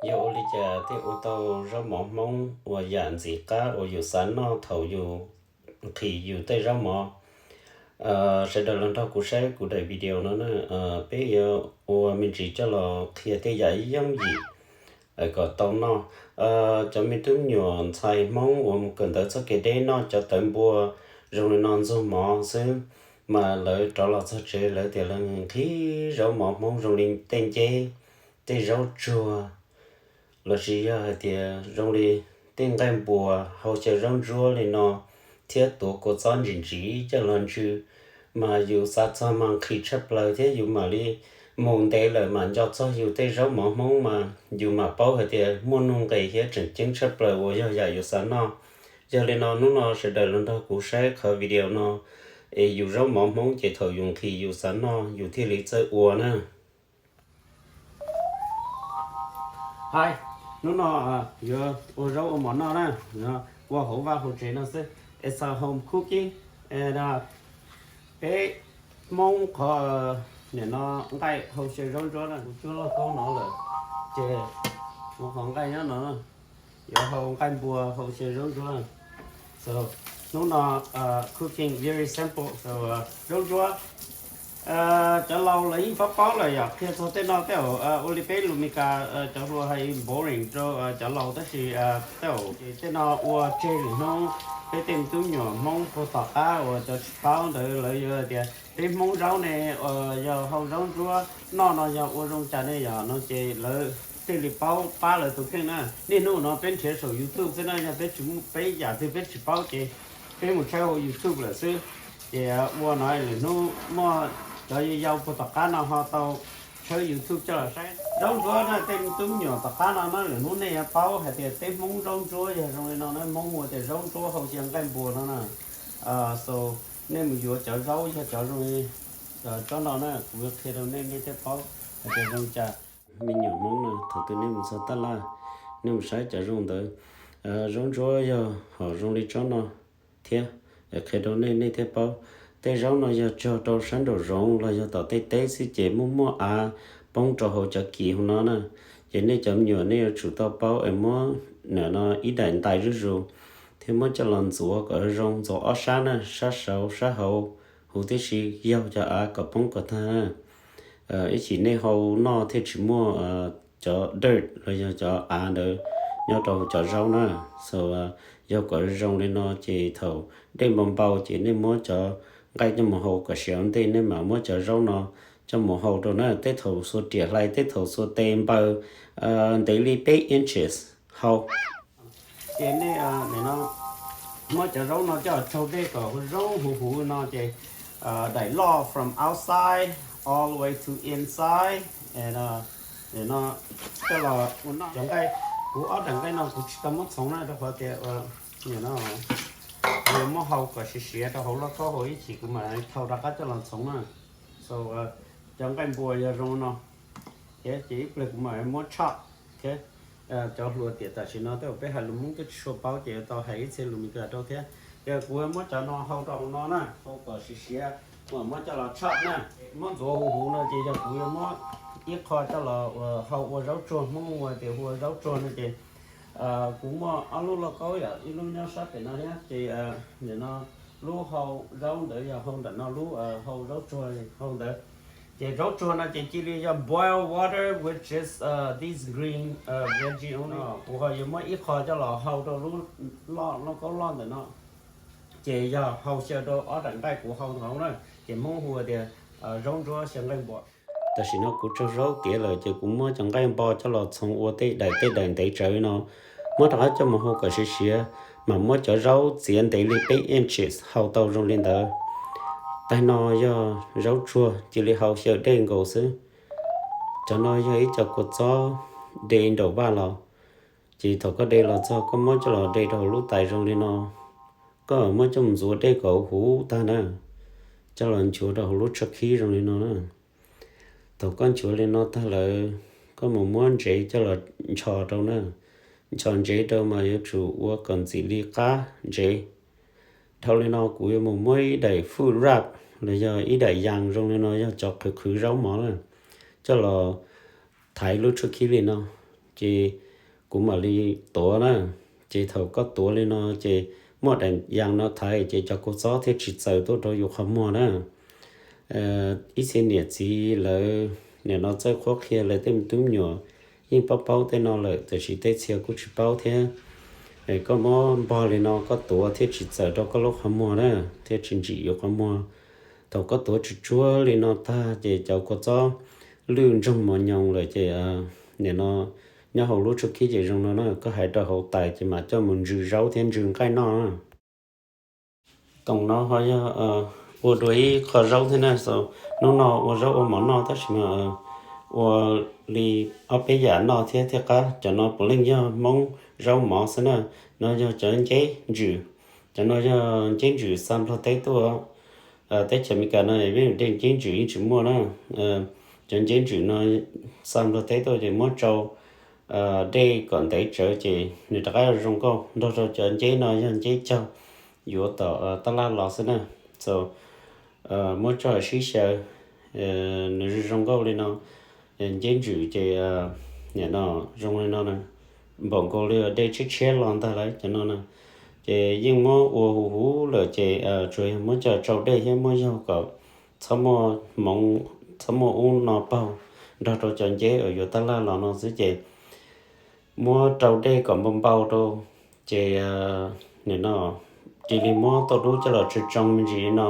Yog ua li cas thiaj ua tau zaub mov Hmoob uas yam ntxim qab uas yus xav noj thaum yus nqhis yus tej zaub mov? Sawv daws los nrog kuv saib kuv daim video no na. Peb yuav ua me ntsis coj los qhia tej yam yooj yim kom tau noj. Cov me tub nyuam ntxhais Hmoob uas mus kawm ntawv txoj kev deb noj cov tawv npua zoo li no ntxuag mov xwb, mas lawv rov los txog tsev lawv tias lawv nqhis zaub mov Hmoob zoo li tej nceb, tej zaub tsuag, lossis yog hais tias zoo li tej nqaij npua, hau xyaw zaub ntsuab li no, thiab tuav kua txob ntsim ntsim coj los ntsw, mas yus xav txog mas nqhis tshaj plaws thiab yus mam li mus ntev lawm mam nco txog yus tej zaub mov Hmoob mas yus mam paub hais tias muaj nuj nqis thiab tseem ceeb tshaj plaws uas yog yam yus xav noj. Yog li no hnub no sawv daws los nrog kuv saib qhov video no, es yus zaub mov Hmoob ces thaum yus nqhis yus xav noj yus thiaj li txawj ua na. Hais, hnub no yuav ua zaub ua mov noj na, ua hauv vaj hauv tsev no xwb. It's a home cooking, and peb Hmoob qhov nim no nqaij hau xyaw zaub ntsuab na, kuv cuab lauj kaub no lawm, ces kuv qhov nqaij nyob no, yuav hau nqaij npua hau xyaw zaub ntsuab. So hnub no cooking very simple. So zaub ntsuab, cov laus lawv yeej paub paub lawm yom, qhia txog tej no tej zaum ua li peb lus Meskas cov hluas hais boring rau cov laus, tab sis tej zaum tej no ua tseg lwm hnub peb tej tub nyuam Hmoob puag tom qab uas cov tsis paub ntawd lawv yuav tias peb Hmoob zaub ne, yog hau zaub ntsuab noj no yog ua zoo cas ne yom no ces lawv thiaj li paub pab lawv tus kheej na. Niaj hnub no peb nrhiav saum YouTube xwb na, yog peb tsis, peb yam twg peb tsis paub ces peb mus tshawb hauv YouTube lawm xwb. Ces ua no lwm hnub muaj cov yau yau puag tom qab no ho tau tshawb YouTube coj los saib. Zaub ntsuab na, tej tub nyuam tom qab no na lwm hnub nej yuav paub hais tias peb Hmoob zaub ntsuab yog zoo li no na, Hmoob hu tias zaub ntsuab hau xyaw nqaij npua no na. So nej mus yuav cov zaub yog cov zoo li tsob no na, kuv yuav qhia rau nej, nej thiaj paub hais tias zoo li cas. Me nyuam Hmoob na, thaum twg nej mus txog tab laj, nej mus saib cov zoo ntawd. Zaub ntsuab yog hom zoo li tsob no thiab, qhia rau nej, nej thiaj paub. Tej zaub no yog cog rau sab nraum zoov los yog tom tej teb xwb ces muaj muaj av poob rau hauv cov kis hauv no na. Ces nej cov me nyuam nej yuav tsum tau paub es muab nim no ib daim ntais zuj zus thiab muab coj los ntxuav kom zoo, ntxuav ob sab na, sab saud sab hauv huv tib si, yaug cov av kom poob kom tag na. Ib chim nej hau noj thiaj tsis muaj cov dirt los yog cov av ntawd nyob rau hauv cov zaub na. So yog kom zoo li no ces thaum dej npau npau ces nej muab cov nqaij coj mus hau kom siav ua ntej, nej mam muab cov zaub no coj mus hau rau na. Tej thaum xuas riam hlais, tej thaum xuas tes npaws, ntev li peb inches hau. Ces nej muab cov zaub no coj tsaug dej kom zoo huv huv no ces daim loj from outside all the way to inside. No coj los ua noj cov nqaij. Kuv ob daim nqaij no kuv tsis tau muab txhoov na, rau qhov tias no kuv yuav muab hau kom siav siav rau hauv lauj kaub hauv, ib chim kuv mam thau rov qab coj los txhoov na. So cov nqaij npua yog zoo no, ces ib pliag kuv mam muab chop. Cov hluas tiam tam sim no tej zaum peb hais lus Hmoob twb tsis tshua paub ces yuav tau hais ib txhia lus Meskas rau thiab. Ces kuv muab cov no hau rau hauv no na, hau kom siav siav, kuv mam muab coj los chop na. Muab ntxuav huv huv no ces yog kuv yuav muab ib qho coj los hau ua zaub tsuag, Hmoob hu tias hu ua zaub tsuag no ces kuv muaj ob lub lauj kaub yom, ib lub nyob sab pem no thiab ces nim no lub hau zaub ntawd yog hau ntawm no, lub hau zaub tsuag hau ntawd. Ces zaub tsuag no ces cia li yog boil water, which is this green veggie only. Kuv ho yuav muab ib qho coj los hau rau lub loj, lauj kaub loj ntawm no, ces yog hau xyaw rau ob daim nqaij kuv hau hauv na, ces Hmoob hu tias zaub ntsuab xyaw nqaij npua. Tam sim no kuv tsaug zaub tiav lawm ces kuv muab cov nqaij npua coj los txhoov ua tej daim tej daim ntev tsawv no, muab rov qab coj mus hau kom siav siav, mam muab cov zaub txiav ntev li peb inches hau tau zoo li ntawd. Taig no yog zaub tsuag cia li hau xyaw dej nkaus xwb. Cov no yog ib co kua txob de nraum vaj los, ces thaum koj de los txog koj muab coj los de rau hauv lub tais zoo li no, koj muab coj mus ntxuav dej kom huv tag na, coj los nchuav rau hauv lub tsho khib zoo li no na. Thaum koj nchuav li no tag lawm, koj mus muab ntsev coj los ncho rau na. Ncho ntsev rau mas yuav tsum ua kom ntxim li qab ntsev. Dhau li no kuv yuav mus muab ib daim food wrap los yog ib daim yas zoo li no, yog cov qhwv qhwv zaub mov na, coj los thaiv lub tshuab khib li no, ces kuv mam li tuav na. Ces thaum koj tuav li no ces muaj daim yas no thaiv ces cov kua txob thiaj tsis txaws tuaj rau yus qhov muag na. Ib txhia niam txiv lawv nim no txawj qhuab qhia lawv tej me tub me nyuam yeej paub paub tej no lawm, tiam sis tej txhia kuj tsis paub thiab. Koj muab npog li no koj tuav thiaj tsis txaws rau koj lub qhov muag na, thiaj tsis ntsim yus qhov muag. Thaum koj tuav tsuj tsuag li no tag ces cov kua txob lwj ntsoog mos nyoos lawm ces nim no nyob hauv lub tshuab khib ces zoo no na, koj hais rau hauv tais ces mam coj mus ntsws zaub thiab ntsws nqaij noj na. Toom no ho yog ua dua ib qho zaub thiab na, so hnub no ua zaub ua mov noj tab sis mas ua li ob peb yam noj thiab thiaj qab. Cov no puav leej yog Hmoob zaub mov xwb na. No yog cov nceb ntsws, cov no yog nceb ntsws xa Nplog teb tuaj. Teb chaws Amelikas no dej nceb ntsws yeej tsis muaj na. Cov nceb ntsws no xa Nplog teb tuaj ces muab tsau dej kom ntev tsawv ces nws rov qab zoo nkauj. Nrog rau cov nceb no yog nceb caug yuav tom taj laj los xwb na. So muab tso sib xyaw, nws zoo zoo nkauj li no. Nceb ntsws ces nim no zoo li no na, npaum nkaus li dej tshiab tshiab los ntag lawm cov no na. Ces yeej muab ua huv huv lawm ces tsuas yog muab coj tsau dej thiab muab yaug kom txhob muaj hmoov, txhob muaj ub no paug nrog rau cov nceb uas yuav taj laj los no xwb ces muab rau dej kom npau npau rau. Ces nim no cia li muab tauj dub coj los tsoo tsoo me ntsis li no,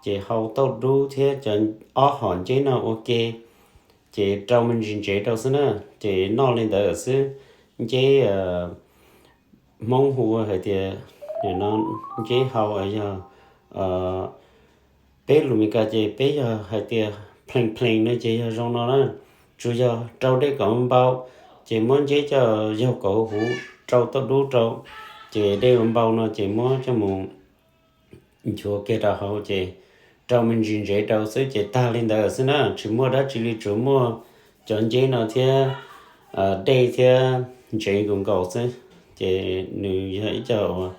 ces hau tauj dub thiab cov ob hom nceb no ua ke, ces rau me ntsis ntsev rau xwb na, ces noj li ntawd xwb. Nceb Hmoob hu hais tias nim no nceb hau yog, peb lus Meskas ces peb yog hais tias plees plees no ces yog zoo no na. Tsuas yog rau dej kom npau, ces muab nceb coj yaug kom huv, rau tauj dub rau, ces dej npau no ces muab coj mus nchuav kiag rau hauv ces rau me ntsis ntsev rau xwb ces tag li ntawd xwb na, tsis muaj dab tsi li, tsuas muaj cov nceb no thiab dej thiab ntsev nkaus nkaus xwb. Ces nws yog ib co uas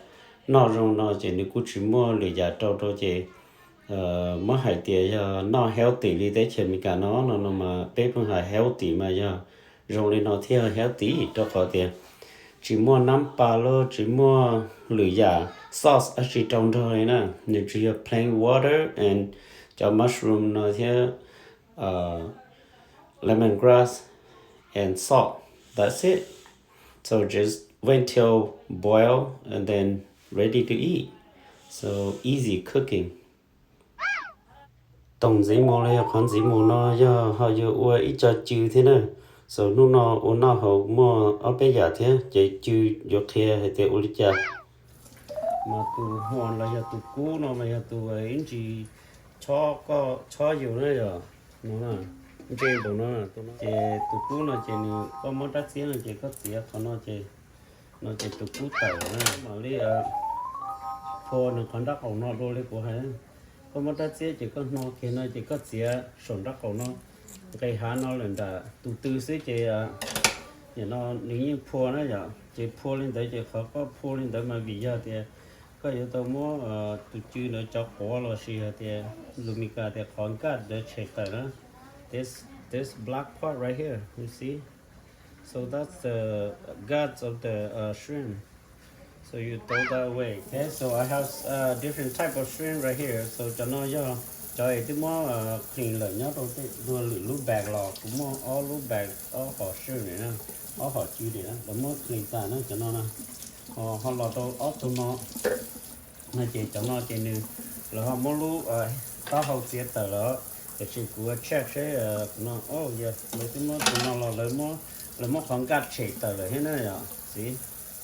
noj zoo no ces nws kuj tsis muaj lwm yam rau rau ces muab hais tias yog noj healthy li teb chaws Amelikas no no no mas peb pheej hais healthy mas yog zoo li no thiaj healthy rau qhov tias tsis muaj nab pas los tsis muaj lwm yam sauce dab tsi rau nrog li na. Nws tsuas yog plain water and cov mushroom no thiab lemon grass and salt. That's it. So just wait till boil and then ready to eat. So easy cooking. Toom ntxiv mus los yog qhov ntxiv mus no yog ho yuav ua ib co cw thiab na. So hnub no ua noj haus muaj ob peb yam thiab ces cw yuav qhia hais tias ua li cas. Mas tus huam los yog tus kub no mas yog tus ib ntsis chob koj chob yus na yom. No na, ntse npaum no, ces tus kub no ces nws koj muab rab txiab no ces koj txiav qhov no ces, no ces tus kub tawm na. Mam li phua nws qhov nrab qaum no dua li kuv hais. Koj muab rab txiab ces koj hno kiag no ces koj txiav saum nrab qaum no, nqes hav no lawm nram tus tw xwb ces nim no nws yeej phua na yom. Ces phua li ntawd ces qhov koj phua li ntawd mas vim yog tias koj yuav tau muab tus cw ntawd cov quav los sis hais tias lus Meskas tias qhov gut ntawd tshem tawm na. This, this black part right here, you see? So that's the guts of the uh, shrimp. So you throw that away. Okay, so I have uh, different type of shrimp right here. So cov no yog cov es twb muab clean lawm nyob rau tej lwm lub bag los, kuv muaj ob lub bag, ob hom shrimp na, ob hom cw na, lawv muab clean tas na cov no na. Ho los rau ob tug no, no ces cov no ces nws, lawv ho muab lub taub hau txiav tawm lawm, tiam sis kuv check seb no, yog lawv twb muab tus no los lawv muab qhov nkaj tshem tawm lawm thiab na yom. Xi,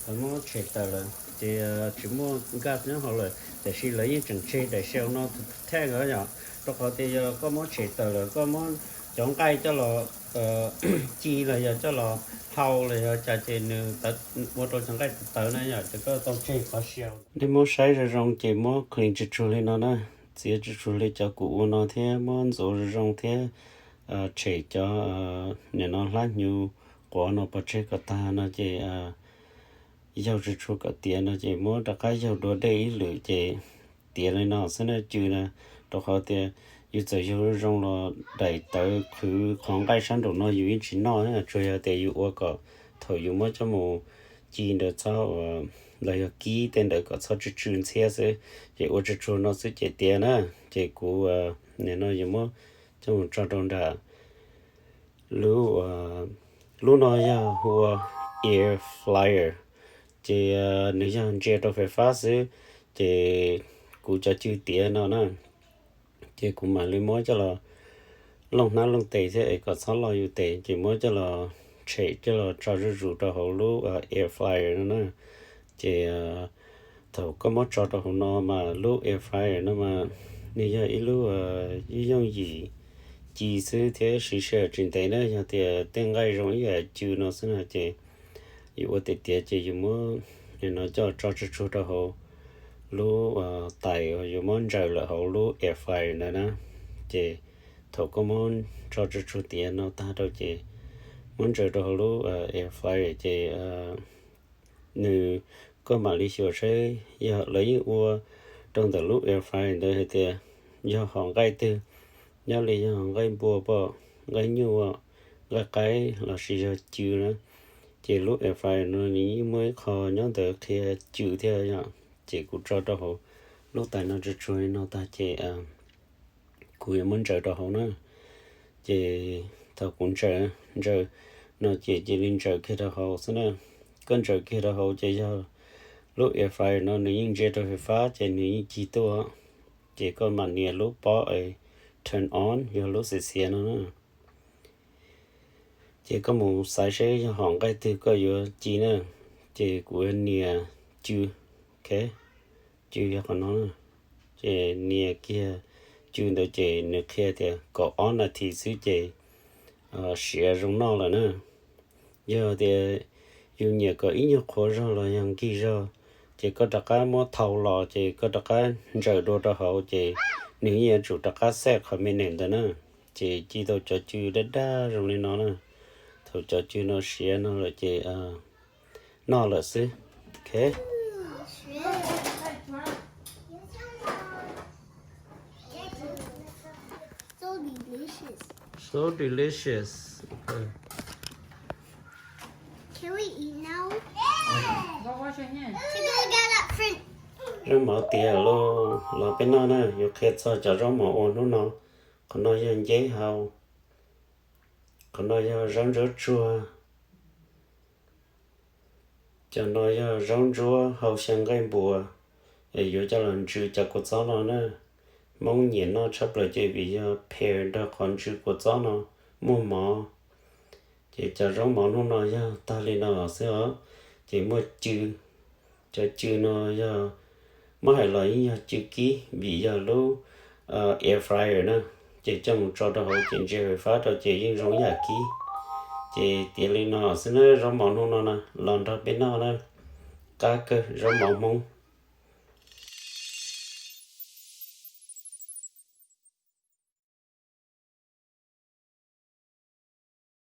lawv muab tshem tawm lawm ces tsis muaj nkaj nyob hauv lawm, tiam sis lawv yeej tseem tseg daim shell no thawj yom. Rau qhov tias yog koj muab tshem tawm lawm, koj muab cov nqaij coj los ci los yog coj los hau los yog cas ces nws ua rau cov nqaij tawv tawv na yom, ces koj tau tseg qhov shell. Nej muab saib zoo zoo ces muab clean tsuag tsuag li no na, txiav tsuag tsuag li cov kuv ua no thiab muab ntxuav zoo zoo thiab tshem cov nim no hlab hnyuv quav no pov tseg kom tag no ces yaug tsuag tsuag kom tiav no ces muab rov qab yaug dua dej ib lwm ces tiav li no xwb na cw na. Rau qhov tias yus txawm yaug zoo los daim tawv qhwv qhov nqaij sab nraum no yus yeej tsis noj, tsuas yog tias yus ua kom thaum yus muab coj mus ci ntawd txhob uas, los yog kib tej ntawd kom txhob tsw tsw ntxhiab xwb, ces ua tsuag tsuag no xwb ces tiav na. Ces kuv nim no yuav muab coj mus tso rau nram lub, lub no yog hu ua air fryer, ces nws yog ntsia rau fais fab xwb. Ces kuv cov cw tiav no na, ces kuv mam li muab coj los looj hnab looj tes thiab es kom txhob lo yus tes, ces muab coj los tshem coj los tso zuj zus rau hauv lub air fryer no na. Ces thaum koj muab tso rau hauv no mas lub air fryer no mas nws yog ib lub yooj yooj yim ci xwb thiab siv sij hawm tsis ntev na. Yog tias tej nqaij zoo ib yam cw no xwb no ces yus ua tiav tiav ces yus muab no coj tso tsuag tsuag rau hauv lub tais uas yuav muab ntsaws lawm hauv lub air fryer ntawd na. Ces thaum koj muab tso tsuag tsuag tiav no tag rau ces muab ntsaws rau hauv lub air fryer ces nws, koj mam li xyuas saib yog lawv yeej ua rau ntawm lub air fryer ntawd hais tias yog hom nqaij twg, nyob li yog nqaij npua pom, nqaij nyuj, nqaij qaib lossis yog cw na. Ces lub air fryer no nws yeej muaj ib qho nyob ntawd qhia cw thiab yom. Ces kuv tso rau hauv lub tais no tsuag tsuag li no tag ces kuv yuav muab ntsaws rau hauv na. Ces thaum kuv ntsaws, ntsaws no ces cia li ntsaws kiag rau hauv xwb na. Koj ntsaws kiag rau hauv ces yog lub air fryer no nws yeej ntsia rau fais fab ces nws yeej ci tuaj. Ces koj mam nias lub pob turn on yog lub xiav xiav no na. Ces koj mus xaiv seb yog hom nqaij twg koj yuav ci na. Ces kuv yuav nias cw, ok, cw yog qhov no na. Ces nias kiag cw ntawd ces nws qhia tias kaum ob nas this xwb ces siav zoo noj lawm na. Yog tias yus nyiam kom ib nyuag qhuav zog los yog nkig zog, ces koj rov qab muab thau los ces koj rov qab ntsaws dua rau hauv ces nws yeej yuav tsum rov qab xaj qhov minute ntawd na. Ces ci tau cov cw daj daj zoo li no na. Thaum cov cw no siav no lawm ces noj lawm xwb. Ok. So delicious. Can we eat now? Zaub mov tiav lauj, los peb noj na. Yuav qhia txog cov zaub mov ua hnub no. Qhov no yog nceb hau, qhov no yog zaub ntsuab tsuag, cov no yog zaub ntsuab hau xyaw nqaij npua, es yuav coj los ntsw cov kua txob no na. Hmoob nyiam noj tshaj plaws ces vim yog phev nrog qhov ntsw kua txob no muaj mov. Ces cov zaub mov hnub no yog tag li no xwb os. Ces muaj cw, cov cw no yog muab hais los yeej yog cw kib vim yog lub air fryer na. Ces coj mus tso rau hauv ces ntsia fais fab rau ces yeej zoo ib yam kib. Ces tiav li no xwb na, zaub mov hnub no na los nrog peb noj na. Qab kawg zaub mov Hmoob.